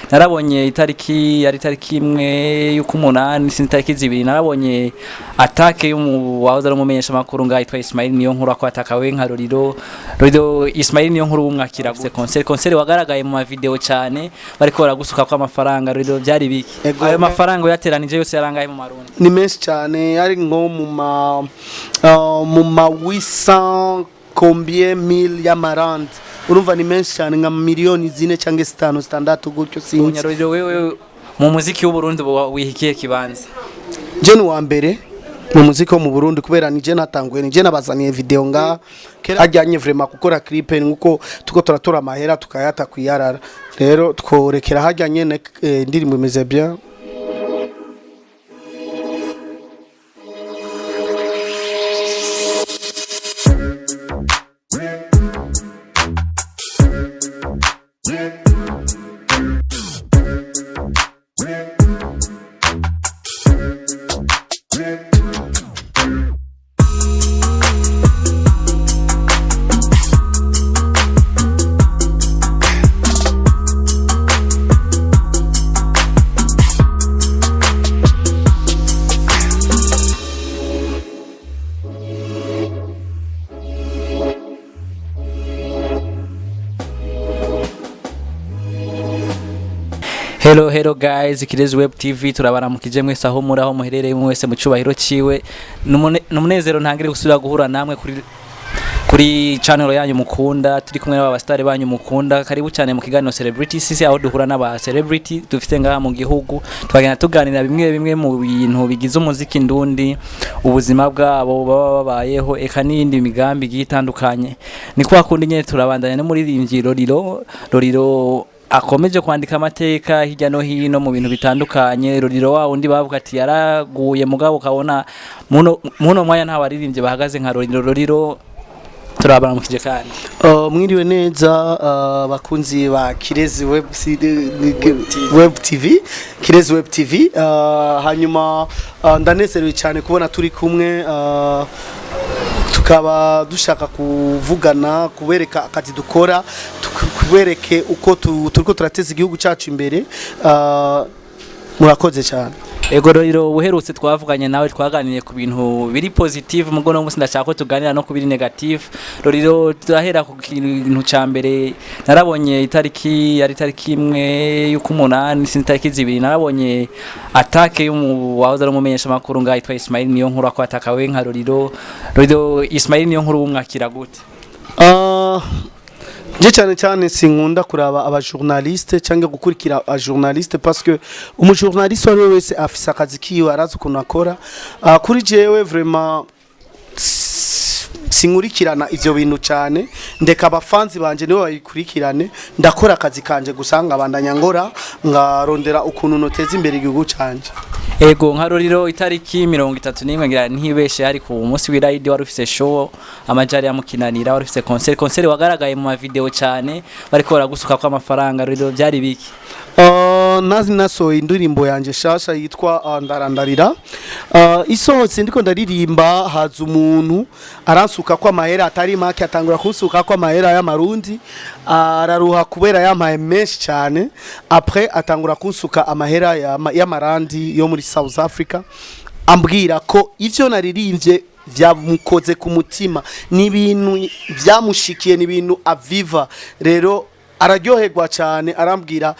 Narabonye itariki, yari itariki 1 y'ukumunani, sinzi itariki 2, narabonye attaque y'umu wahoze ari umumenyesha makuru ngaho yitwa Ismail Niyonkuru, ko atakawe nka Roriro. Roriro, Ismail Niyonkuru wumwakira gute? Concert wagaragaye mu ma video cyane bariko baragusuka ko amafaranga. Roriro, byari biki? Ego. Ayo mafaranga yateranije yose yarangaye mu Marundi? Ni menshi cyane, ari nko mu ma 800 combien mille y'amarandi. Urumva ni menshi cyane, nka miliyoni 4 cyangwa 5, 6 gutyo, sinzi. Roriro, wewe mu muziki w'u Burundi wihikiye kibanza? Je ni uwa mbere mu muziki wo mu Burundi, kubera nije natanguye, nije nabazaniye video nga kera ajyanye. Vraiment, gukora clip nkuko tuko turatora amahera tukayata kwiyarara, rero tworekera hajya nyene. Indirimbo imeze bien. Hello, hello guys, Kirezi Web TV turabaramukije mwese aho muri, aho muherereye mwese mu cyubahiro ciwe. Numunezero ntangire gusubira guhura namwe kuri channel yanyu mukunda, turi kumwe n'aba star banyu mukunda. Karibu cyane mu kiganiro Celebrity Sisi, aho duhura n'aba celebrity dufite ngaha mu gihugu, twagenda tuganira bimwe bimwe mu bintu bigize umuziki ndundi, ubuzima bwabo baba babayeho, eka n'iyindi migambi igiye itandukanye. Ni kwa kundi nyene, turabandanya n'umuririmbyi Roriro. Roriro akomeje kwandika amateka hirya no hino mu bintu bitandukanye. Roriro wa undi bavuga ati yaraguye, mugabo ukabona muno mwanya nta baririmbyi bahagaze nka Roriro. Roriro, turabaramukije kandi. Mwiriwe neza, bakunzi ba Kirezi Web, Web TV, Kirezi Web TV. Hanyuma ndanezerewe cyane kubona turi kumwe, tukaba dushaka kuvugana, kubereka akazi dukora, kubereke uko turiko turateza igihugu cyacu imbere. Murakoze cyane. Ego Roriro, uherutse twavuganye nawe twaganiriye ku bintu biri positive, mugo no musi ndashaka ko tuganira no ku biri negative. Roriro, turahera ku kintu ca mbere. Narabonye itariki, yari itariki 1 y'ukumunani, sinzi itariki 2, narabonye attaque y'umu wahoze ari umumenyesha makuru ngaho yitwa Ismail Niyonkuru, ko atakawe nka Roriro. Roriro, Ismail Niyonkuru wumwakira gute? Nje cyane cyane sinkunda kuraba abajournaliste cyangwa gukurikira abajournaliste, parce que umujournaliste uwo ari we wese afise akazi kiwe, arazi ukuntu akora. Kuri jewe vraiment sinkurikirana ivyo bintu cyane, ndeka abafanzi banje nibo bayikurikirane. Ndakora akazi kanje gusa, ngabandanya ngora, ngarondera ukuntu noteza imbere igihugu canje. Ego, nka Roriro, itariki 31, ngira ntibeshe, hari ku munsi w'irayidi, wari ufise show amajari yamukinanira, wari ufise concert wagaragaye mu ma video cyane bariko baragusuka ko amafaranga. Roriro, byari biki? Nazi nasohoye indirimbo yanje shasha yitwa Ndarandarira. Isohotse ndiko ndaririmba, haza umuntu aransuka ko amahera atari make. Atangura kunsuka ko amahera y'amarundi, araruha kubera yampaye menshi cyane. Après atangura kunsuka amahera y'amarandi yo muri South Africa, ambwira ko ivyo naririmbye vyamukoze ku mutima, ni ibintu vyamushikiye, ni ibintu aviva. Rero araryoherwa cyane, arambwira: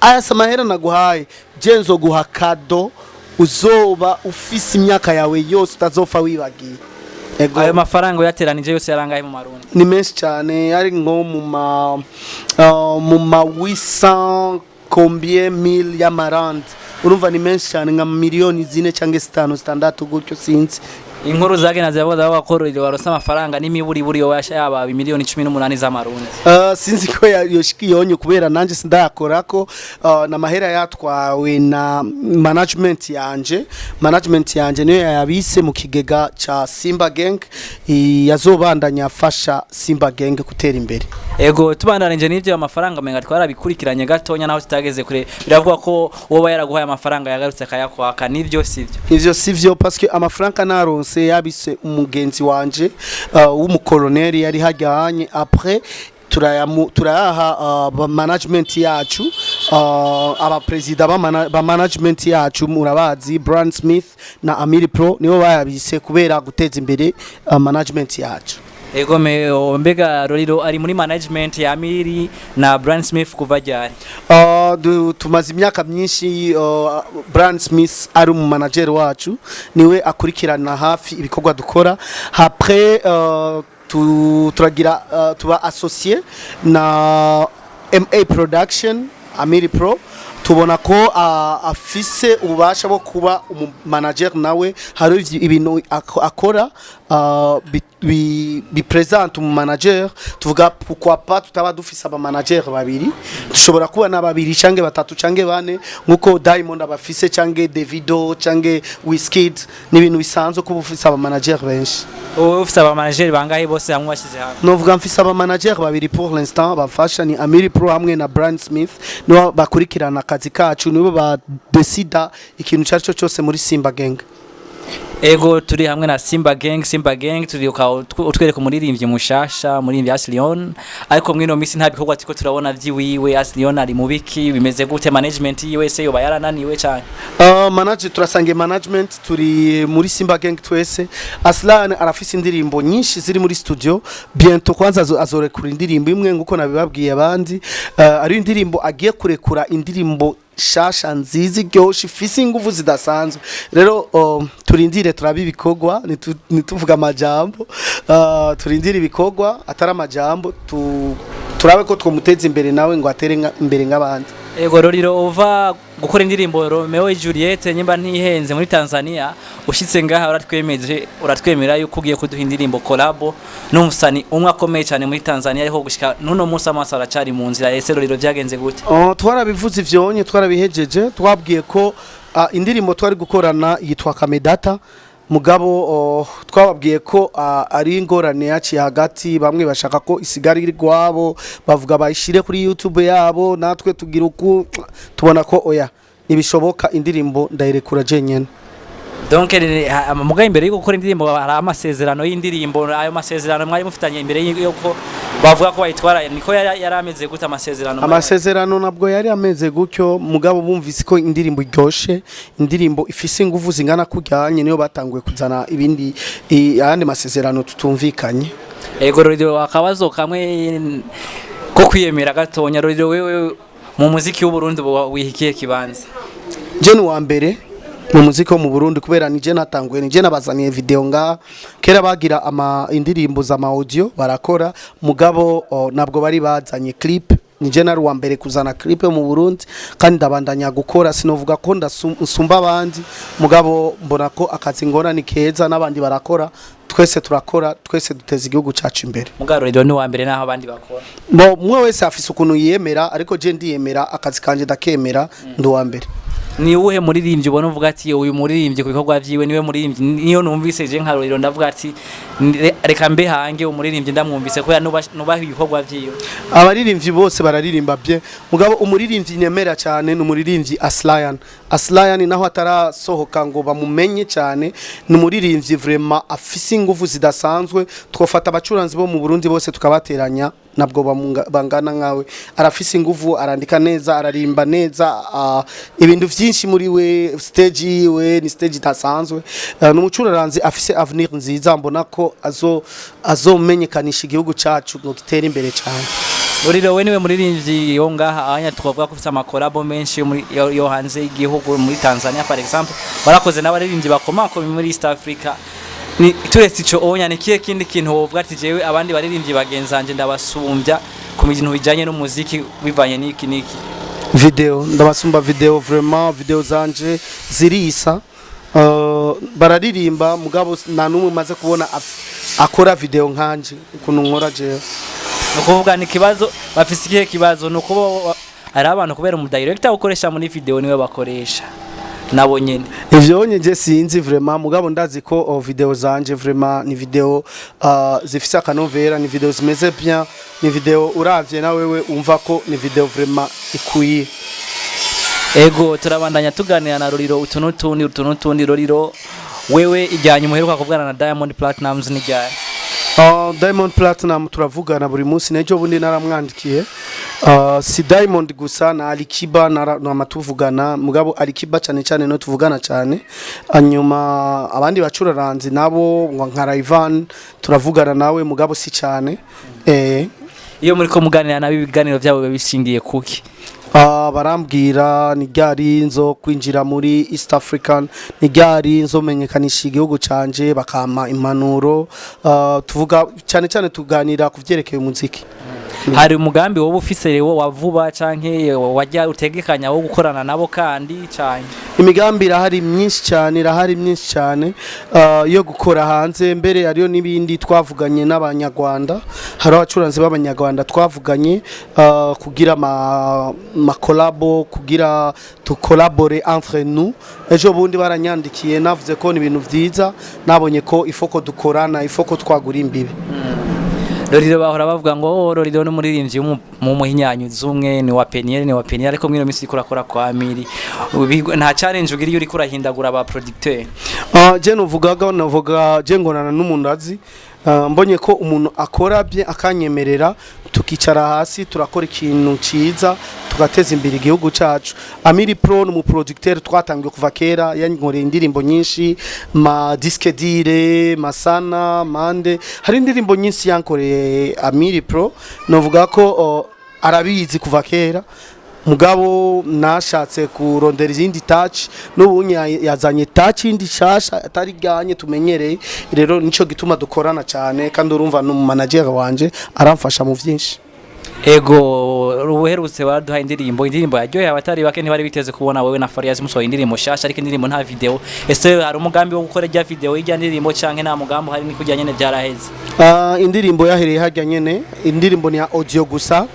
"Aya si amahera naguhaye, je nzoguha cadeau uzoba ufise imyaka yawe yose, utazopfa wibagiye." Ego. Ayo mafaranga uyateranije yose yarangaye mu Marundi? Ni menshi cyane, ari nko mu ma 800 combien mille y'amarandi. Urumva ni menshi cyane, nka miliyoni 4 cyangwa 5, 6 gutyo, sinzi. Inkuru zagenda ziravuga ko Roriro waronse amafaranga n'imiburiburi yo yaba miliyoni 18 z'amarundi. Sinzi ko yoshika iyonye, kubera nanje sindayakorako. Na mahera yatwawe na management yanje. Management yanje niyo yayabise mu kigega ca Simba Gang, yazobandanya afasha Simba Gang gutera imbere. Ego, tubandanije n'ivyo amafaranga, menga twarabikurikiranye gatonya naho tutageze kure. Biravuga ko uwo yaraguhaye amafaranga yagarutse akayakwaka, nivyo sivyo? Ivyo sivyo, parce que amafaranga naronse yabise umugenzi wanje w'umukoloneli yari hajyanye. Après turayaha management yacu. Abaperezida ba management yacu murabazi, Brian Smith na Amiri Pro, nibo bayabise kubera guteza imbere management yacu. Ego me o, mbega Lolilo ari muri management ya Amiri na Brian Smith kuva ryari? Tumaze imyaka myinshi. Brian Smith ari umu manager wacu, niwe akurikirana hafi ibikorwa dukora. Après turagira tuba associé na MA Production, Amiri Pro. Tubona ko afise ububasha bwo kuba umu manager nawe. Hari ibintu akora bipresente umu manager. Tuvuga pourquoi pas tutaba dufise aba manager babiri? Dushobora kuba na babiri canke batatu canke bane, nkuko Diamond abafise, canke Davido, canke Wizkid. Ni ibintu bisanzwe kuba ufise aba manager benshi. Wowe ufise aba manager bangahe bose hamwe bashyize hamwe? Novuga mfise aba manager babiri pour l'instant bafasha, ni Amiri Pro hamwe na Brian Smith. Nibo bakurikirana akazi kacu, nibo badesida ikintu cyari cyo cyose muri Simba Gang. Ego, turi hamwe na Simba Gang. Simba Gang, turi utwereka umuririmbyi mushasha, umuririmbyi Aslion, ariko mwino misi nta bikorwa turiko turabona vyiwiwe. Aslion ari mu biki? Bimeze gute? Management yiwe se yoba yarananiwe cyane? Manager, turasangiye management, turi muri Simba Gang twese. Aslan arafise indirimbo nyinshi ziri muri studio. Bientôt kwanza azorekura indirimbo imwe nguko nabibabwiye abandi. Ari indirimbo agiye kurekura, indirimbo shasha nziza iryoshe, ifise ingufu zidasanzwe. Rero turindire turabe ibikorwa, nituvuga amajambo. Turindire ibikorwa atari amajambo, turabe ko twomuteza imbere nawe ngo atere imbere nk'abandi. Ego Lolilo, uva gukora indirimbo Romeo et Juliet, nyimba ntihenze, muri Tanzania, ushitse ngaha uratwemeje, uratwemera yuko ugiye kuduha indirimbo collabo n'umusani umwe akomeye cyane muri Tanzania, ariko gushika nuno munsi amaso aracari mu nzira. Ese Lolilo, vyagenze gute? Oh, twarabivuze ivyonye, twarabihejeje. Twabwiye ko indirimbo twari gukorana yitwa Kamedata, mugabo twababwiye ko ari ingorane yaciye hagati. Bamwe bashaka ko isigara iri rwabo, bavuga bayishire kuri YouTube yabo, natwe tugira uku, tubona ko oya, ntibishoboka, indirimbo ndayirekura jenyene. Donc mugaye imbere yo gukora indirimbo hari amasezerano y'indirimbo. Ayo masezerano mwari mufitanye imbere yuko bavuga ko bayitwara, niko yari ameze gute amasezerano? Amasezerano nabwo yari ameze gutyo, mugabo bumvise ko indirimbo iryoshe, indirimbo ifise ingufu zingana kuryanye, niyo batanguye kuzana ibindi ayandi masezerano tutumvikanye. Ego Lolilo, akabazo kamwe ko kwiyemera gatonya. Lolilo, wewe mu muziki w'u Burundi ubu wihikiye kibanza? Je ni uwa mbere mu muziki wo mu Burundi, kubera nije natanguye, nije nabazaniye video nga. Kera bagira ama indirimbo za ma audio barakora, mugabo nabwo bari bazanye clip. Nije nari uwa mbere kuzana clip mu Burundi, kandi ndabandanya gukora. Sinovuga ko nsumba abandi, mugabo mbona ko akazi ngora ni keza, n'abandi barakora, twese turakora, twese duteza igihugu cacu imbere. Mugabo Lolilo ni uwa mbere naho abandi bakora. Bo umwe wese afise ukuntu yiyemera, ariko je ndiyemera, akazi kanje ndakemera, ndi uwa mbere. Ni uwuhe muririmbyi ubona uvuga ati uyu muririmbyi ku bikorwa vyiwe niwe muririmbyi niyo numvise je nka Lolilo ndavuga ati reka mbe hange umuririmbyi ndamwumvise kubera nubaha ibikorwa vyiwe"? Abaririmbyi bose bararirimba bye, mugabo umuririmbyi nemera cyane ni umuririmbyi Aslayan. Aslayan, naho atarasohoka ngo bamumenye cyane, ni umuririmbyi vraiment afise ingufu zidasanzwe. Twofata abacuranzi bo mu Burundi bose tukabateranya, nabwo bangana nkawe. Arafise ingufu, arandika neza, ararimba neza, ibintu vyinshi muri we. Stage yiwe ni stage idasanzwe. Ni umucuraranzi afise avenir nziza, mbona ko azomenyekanisha igihugu cacu ngo gitere imbere cyane. Lolilo, we niwe muririmbyi yo ngaha anya twavuga ko ufite ama collabo menshi yo hanze y'igihugu, muri Tanzania par exemple barakoze n'abaririmbyi bakomakomeye muri East Africa. Ni turetse ico onya, ni kihe kindi kintu wovuga ati jewe abandi baririmbyi bagenzanje ndabasumbya ku bintu bijanye n'umuziki bivanye n'iki n'iki? Video, ndabasumba video vraiment. Video zanje zirisa. Bararirimba, mugabo nta n'umwe maze kubona akora video nkanje ukuntu nkora jewe. Ni ukuvuga ni ikibazo bafise, ikihe kibazo? Ni ukuba hari abantu kubera umu director ukoresha muri video niwe bakoresha nabo nyene? Ivyo nye sinzi vraiment, mugabo ndazi ko video zanje vraiment ni video zifise akanovera, ni video zimeze bien, ni video uravye na wewe umva ko ni video vraiment ikwiye. Ego, turabandanya tuganira na Lolilo utu n'utundi, utu n'utundi. Lolilo, wewe ijyanye umuheruka kuvugana na Diamond Platnumz ni ryari? Diamond Platinum turavugana buri munsi, n'ejo bundi naramwandikiye. Si Diamond gusa, na Alikiba nama tuvugana, mugabo Alikiba cyane cyane no tuvugana cyane. Hanyuma abandi bacuraranzi nabo ngo nka Rayvan turavugana nawe, mugabo si cyane. Iyo muri ko muganira nabo, ibiganiro byabo biba bishingiye kuki? Barambwira ni ryari nzo kwinjira muri East African, ni ryari nzomenyekanisha igihugu canje, bakampa impanuro. Tuvuga cyane cyane, tuganira ku vyerekeye umuziki. Hari umugambi wowe ufise rero wa vuba canke wajya utegekanya wo gukorana nabo kandi canke? Imigambi irahari myinshi cyane, irahari myinshi cyane yo gukora hanze. Mbere hariyo n'ibindi twavuganye n'Abanyarwanda, hari abacuranzi b'Abanyarwanda twavuganye kugira ma collabo, kugira tukolabore entre nous. Ejo bundi baranyandikiye, navuze ko ni ibintu vyiza, nabonye ko ifoko dukorana, ifoko twagura imbibe. Lolilo, bahora bavuga ngo: "Oh, Lolilo n'umuririmbyi mu muhinyanyuzi umwe ni wa Peniel, ni wa Peniel." Ariko mwino minsi uriko urakora kwa Amiri. Nta challenge ugira iyo uriko urahindagura aba producteur? Je nuvugaga, navuga je ngonana n'umuntu azi. Mbonye ko umuntu akora bye akanyemerera, tukicara hasi, turakora ikintu ciza, tugateza imbere igihugu cacu. Amiri Pro ni umuproducteur twatangiye kuva kera, yankoreye indirimbo nyinshi, ma disque dire masana mande, hari indirimbo nyinshi yankoreye Amiri Pro. Novuga ko arabizi kuva kera, mugabo nashatse kurondera izindi touch. N'ubu yazanye touch indi shasha atari ganye tumenyereye. Rero nico gituma dukorana cyane, kandi urumva ni manager wanje, aramfasha mu vyinshi. Ego, ubuherutse waduhaye indirimbo yaryoheye abatari bake. Ntibari biteze kubona wewe na Farias musohoye indirimbo shasha, ariko indirimbo nta video. Ese hari umugambi wo gukora rya video y'irya ndirimbo, canke nta mugambi uhari, ni kujya nyene vyaraheze? Indirimbo yahereye harya nyene, indirimbo ni ya audio gusa.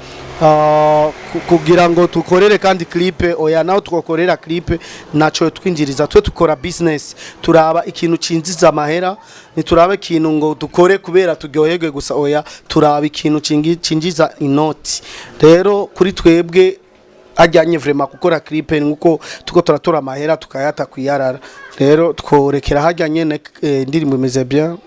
Kugira ngo tukorere kandi clip, oya, naho twakorera clip naco twinjiriza. Twe tukora business, turaba ikintu cinjiza amahera, ntituraba ikintu ngo dukore kubera turyoherwe gusa, oya, turaba ikintu cinjiza inoti. Rero kuri twebwe ajyanye vraiment gukora clip nkuko tuko turatora amahera tukayata kwiyarara. Rero tworekera harya nyene, indirimbo imeze bien.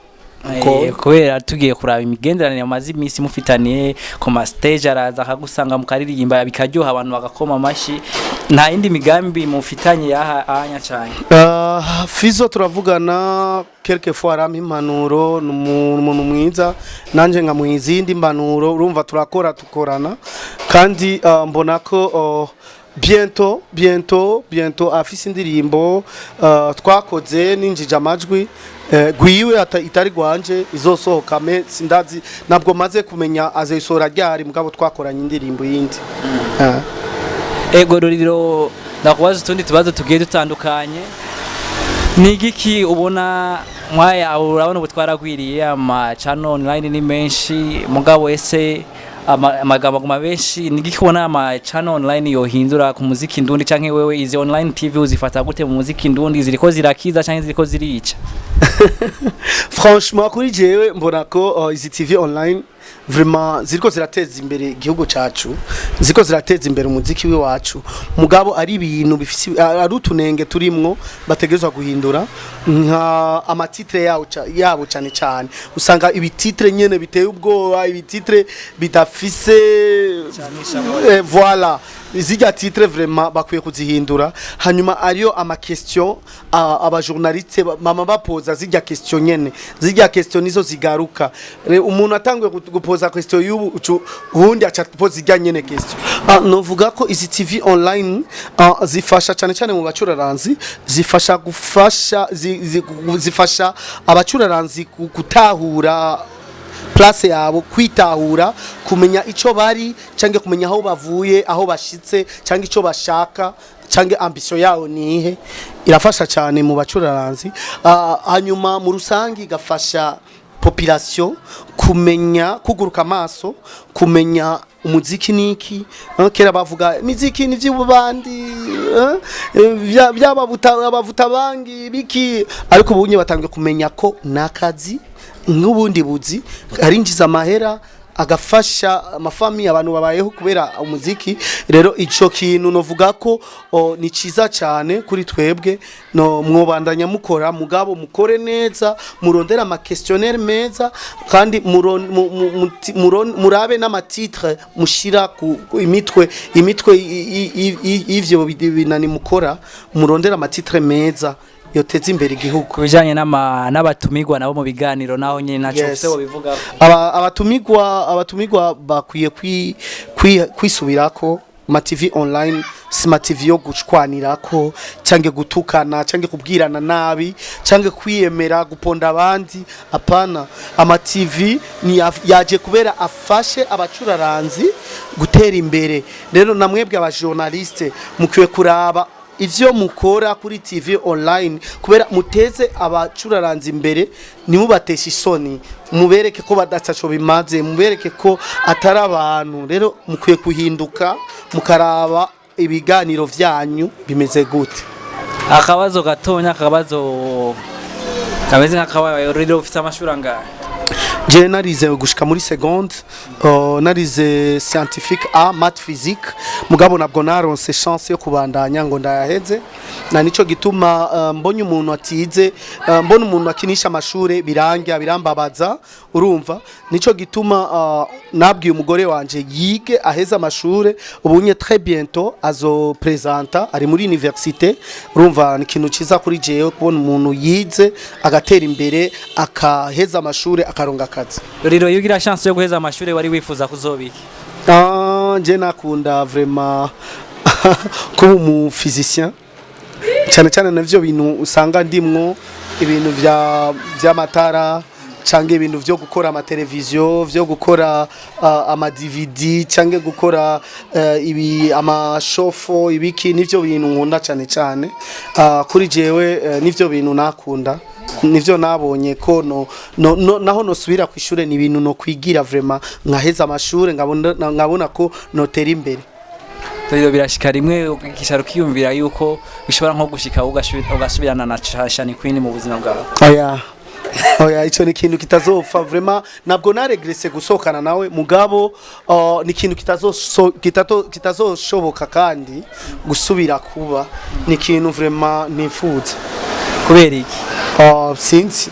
Kubera tugiye kuraba imigenderanire amaze iminsi mufitaniye ku ma stage, araza akagusanga mukaririmba bikaryoha, abantu bagakoma amashyi. Nta yindi migambi mufitanye yaha anya cyane? Fizo turavugana quelque fois, arampa impanuro, ni umuntu mwiza, nanje nkamuha izindi mpanuro. Urumva turakora, tukorana kandi mbona ko bientôt, bientôt, bientôt afise indirimbo twakoze ninjije amajwi gwiwe itari gwanje izosohoka. Me sindazi, ntabwo maze kumenya azoyisohora ryari, mugabo twakoranye indirimbo yindi. Ego Ruriro, ndakubaza utundi tubazo tugiye dutandukanye. Ni igiki ubona mwaya? Urabona ubu twaragwiriye, ama channel online ni menshi, mugabo ese amagambo aguma benshi. Ni igiki ubona ama channel online yohindura ku muziki ndundi, canke wewe izi online TV uzifata gute mu muziki ndundi? Ziriko zirakiza canke ziriko zirica? Franchement, kuri jewe mbona ko izi TV online vraiment ziriko zirateza imbere igihugu cacu, ziriko zirateza imbere umuziki w'iwacu, mugabo ari ibintu bifise, ari utunenge turimwo bategerezwa guhindura, nka amatitre yabo yabo cyane cyane. Usanga ibititre nyene biteye ubwoba, ibititre bidafise voilà, zirya titre vraiment bakwiye kuzihindura. Hanyuma ariyo ama question aba journaliste mama bapoza zirya question nyene, zirya question nizo zigaruka. Umuntu atanguye gupoza question y'ubu ubundi aca poza irya nyene question. Novuga ko izi TV online zifasha cyane cyane mu bacuraranzi, zifasha gufasha zifasha abacuraranzi gutahura place yabo, kwitahura, kumenya ico bari cyangwa kumenya aho bavuye, aho bashitse, cyangwa ico bashaka, cyangwa ambition yabo nihe. Irafasha cyane mu bacuraranzi. Hanyuma mu rusangi igafasha population kumenya, kuguruka amaso, kumenya umuziki niki. Kera bavuga imiziki ni vy'ububandi, by'abavuta, abavuta bangi biki, ariko ubunye batangiye kumenya ko nakazi nk'ubundi buzi, harinjiza amahera. Agafasha amafami, abantu babayeho kubera umuziki. Rero ico kintu novuga ko ni ciza cyane kuri twebwe. No mwobandanya mukora, mugabo mukore neza, murondera ama questionnaire meza, kandi murabe n'ama titre mushira ku imitwe y'ivyo binani mukora. Murondera ama titre meza yoteza imbere igihugu. Ku bijanye n'abatumigwa nabo mu biganiro, naho nyine naco ufise wobivuga? Abatumigwa bakwiye kwisubirako. Ma TV online si ma TV yo gushwanirako canke gutukana canke kubwirana nabi canke kwiyemera, guponda abandi. Apana, ama TV ni yaje kubera afashe abacuraranzi gutera imbere. Rero namwebwe aba journaliste mukwiye kuraba ivyo mukora kuri TV online kubera muteze abacuraranzi imbere. Ntimubateshe isoni, mubereke ko badacaco bimaze, mubereke ko atari abantu. Rero mukwiye kuhinduka, mukaraba ibiganiro vyanyu bimeze gute. Akabazo gatonya, akabazo kameze nk'akabaye. Rero ufite amashuri angahe? Je narize gushika muri seconde, narize scientifique A, math, physique, mugabo nabwo naronse chance yo kubandanya ngo ndayaheze. Na nico gituma mbonye umuntu atize, mbona umuntu akinisha amashure, birangya, birambabaza. Urumva, nico gituma nabwiye umugore wanje yige aheze amashure. Ubunye très bientôt azo présenta, ari muri université. Urumva, ni ikintu ciza kuri jewe kubona umuntu yize agatera imbere, akaheza amashure, akaronga akazi. Rero iyo ugira chance yo guheza amashuri, wari wifuza kuzobika? Ah, je nakunda vraiment kuba umu physicien, cyane cyane navyo bintu usanga ndimwo, ibintu vya vy'amatara canke ibintu vyo gukora amateleviziyo, vyo gukora ama DVD, canke gukora ibi amashofo, ibiki. Nivyo bintu nkunda cyane cyane. Kuri jewe nivyo bintu nakunda, nivyo nabonye ko no naho nosubira ku ishure, ni ibintu no kwigira vraiment nkaheza amashure, nkabona ko notera imbere. Rero birashika rimwe ukicara ukiyumvira yuko bishobora nko gushika ugasubirana na Shani Queen mu buzima bwawe? Oya, oya, ico ni ikintu kitazopfa vraiment. Ntabwo naregrese gusohokana nawe, mugabo ni ikintu kitazoshoboka kandi gusubira kuba. Ni ikintu vraiment nifuza. Kubera iki? Sinzi,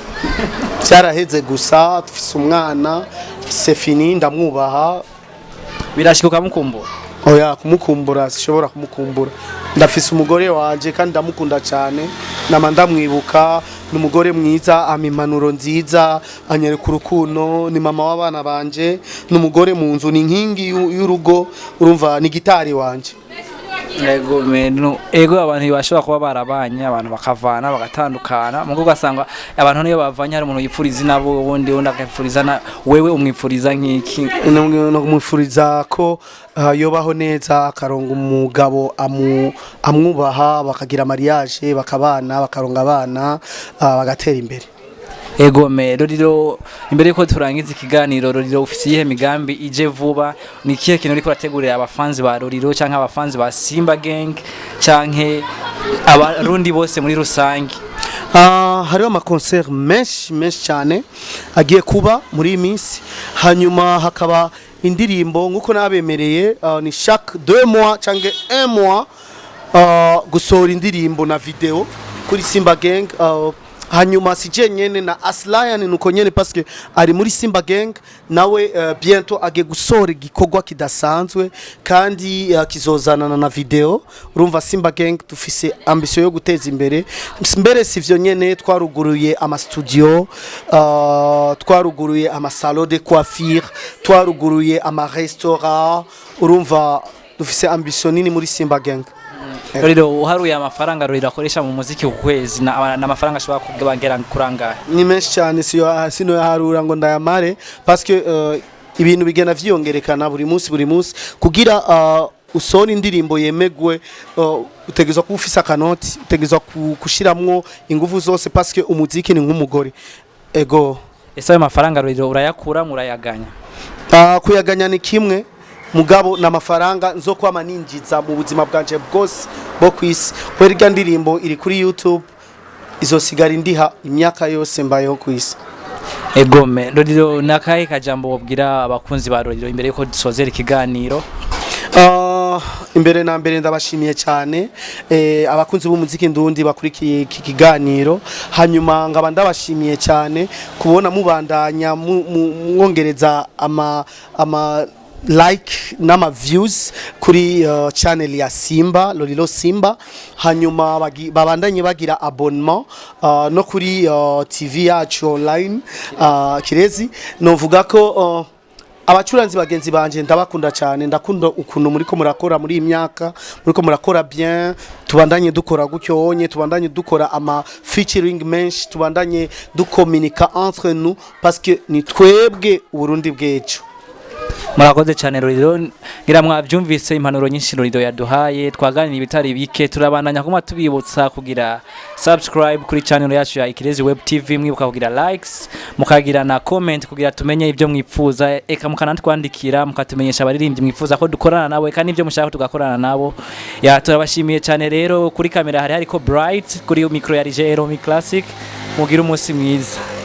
byaraheze gusa. Dufise umwana, c'est fini, ndamwubaha. Birashika ukamukumbura? Oya, kumukumbura sishobora kumukumbura. Ndafise umugore wanje kandi ndamukunda cyane, nama ndamwibuka. Ni umugore mwiza, ampa impanuro nziza, anyereka urukundo, ni mama w'abana banje, ni umugore mu nzu, ni inkingi y'urugo. Urumva, ni gitari wanje. Ego menu, ego, abantu bashobora kuba barabanye, abantu bakavana, bagatandukana, mugo ugasanga abantu niyo bavanye hari umuntu yipfuriza nabo uwundi akipfuriza na wewe. Umwipfuriza nk'iki? Namwifuriza ko yobaho neza, akaronga umugabo amwubaha, bakagira mariage, bakabana, bakaronga abana, bagatera imbere. Ego me Roriro, imbere yuko turangiza ikiganiro, Roriro, ufise iyihe migambi ije vuba? Ni ikihe kintu uriko urategurira abafanzi ba Roriro canke abafanzi ba Simba Gang canke abarundi bose muri rusange? Hariho ama concert menshi menshi cyane agiye kuba muri iyi minsi, hanyuma hakaba indirimbo nk'uko nabemereye, ni chaque 2 mois cyangwa un mois gusohora indirimbo na video kuri Simba Gang. Hanyuma si je nyene, na Aslayan nuko nyene, parce que ari muri Simba Gang nawe, bientôt agiye gusohora igikorwa kidasanzwe kandi kizozanana na video. Urumva, Simba Gang dufise ambition yo guteza imbere mbere. Sivyo nyene, twaruguruye ama studio, twaruguruye ama salon de coiffure, twaruguruye ama restaurant. Urumva, dufise ambition nini muri Simba Gang. Roriro, uharuye amafaranga Roriro akoresha mu muziki ku kwezi, na amafaranga ashobora kugera kurangaye? Ni menshi cyane, siyo sino yaharura ngo ndayamare, parce que ibintu bigenda vyiyongerekana buri munsi buri munsi. Kugira usone indirimbo yemegwe, utegerezwa kuba ufise akanoti, utegerezwa gushiramwo ingufu zose, parce que umuziki ni nk'umugore. Ego. Ese ayo mafaranga Roriro urayakura, murayaganya? Kuyaganya ni kimwe, mugabo n'amafaranga nzokwama ninjiza mu buzima bwanje bwose bwo kwisi, kubera irya ndirimbo iri kuri YouTube izosigara indiha imyaka yose mbayeho kwisi. Egome Lolilo, nakahe kajambo wobwira abakunzi ba Lolilo imbere yuko dusozera ikiganiro? Imbere na mbere ndabashimiye cyane abakunzi b'umuziki ndundi bakurikiye iki kiganiro. Hanyuma nkaba ndabashimiye cyane kubona mubandanya mwongereza ama like n'ama views kuri channel ya Simba Lolilo Simba. Hanyuma babandanye bagira abonnement no kuri TV yacu online, Kirezi. Novuga ko abacuranzi bagenzi banje ndabakunda cyane. Ndakunda ukuntu muriko murakora muri iyi myaka, muriko murakora bien. Tubandanye dukora gutyo onye, tubandanye dukora ama featuring menshi, tubandanye dukominika entre nous, parce que ni twebwe Uburundi bw'ejo. Murakoze cyane, Lolilo. Ngira mwabyumvise impanuro nyinshi Lolilo yaduhaye. Twaganira ibitari bike. Turabandanya kuma tubibutsa kugira subscribe kuri channel yacu ya Ikirezi Web TV, mwibuka kugira likes, mukagira na comment kugira tumenye ibyo mwipfuza, eka mukanatwandikira mukatumenyesha abaririmbyi mwifuza ko dukorana nabo, eka n'ibyo mushaka tugakorana nabo. Ya, turabashimiye cyane rero. Kuri kamera hari hariko Bright, kuri micro ya Romi Classic. Mugira umunsi mwiza.